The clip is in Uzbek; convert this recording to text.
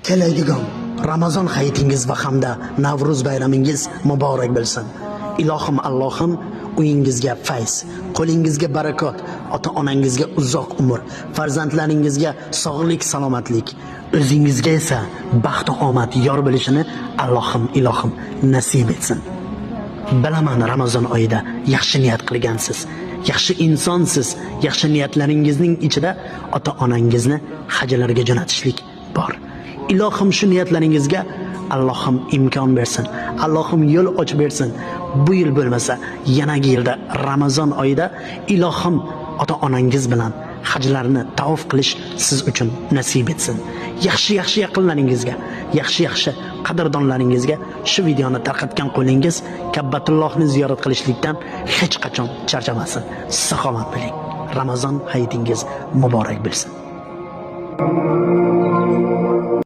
Keladigan Ramazon hayitingiz va hamda Navruz bayramingiz muborak bo'lsin. Ilohim Allohim uyingizga fayz, qo'lingizga barakot, ota-onangizga uzoq umr, farzandlaringizga sog'lik, salomatlik, o'zingizga esa baxt va omad yor bo'lishini Allohim ilohim nasib etsin. Bilaman, Ramazon oyida yaxshi niyat qilgansiz. Yaxshi insonsiz. Yaxshi niyatlaringizning ichida ota-onangizni hajlarga jo'natishlik bor. Ilohim shu niyatlaringizga Allohim imkon bersin. Allohim yo'l ochib bersin. Bu yil bo'lmasa, yanagi yilda Ramazon oyida ilohim ota-onangiz bilan hajlarni tavof qilish siz uchun nasib etsin. Yaxshi-yaxshi yaqinlaringizga, yaxshi-yaxshi qadrdonlaringizga shu videoni tarqatgan qo'lingiz Kabbatullohni ziyorat qilishlikdan hech qachon charchamasin. Salomat bo'ling. Ramazon hayitingiz muborak bo'lsin.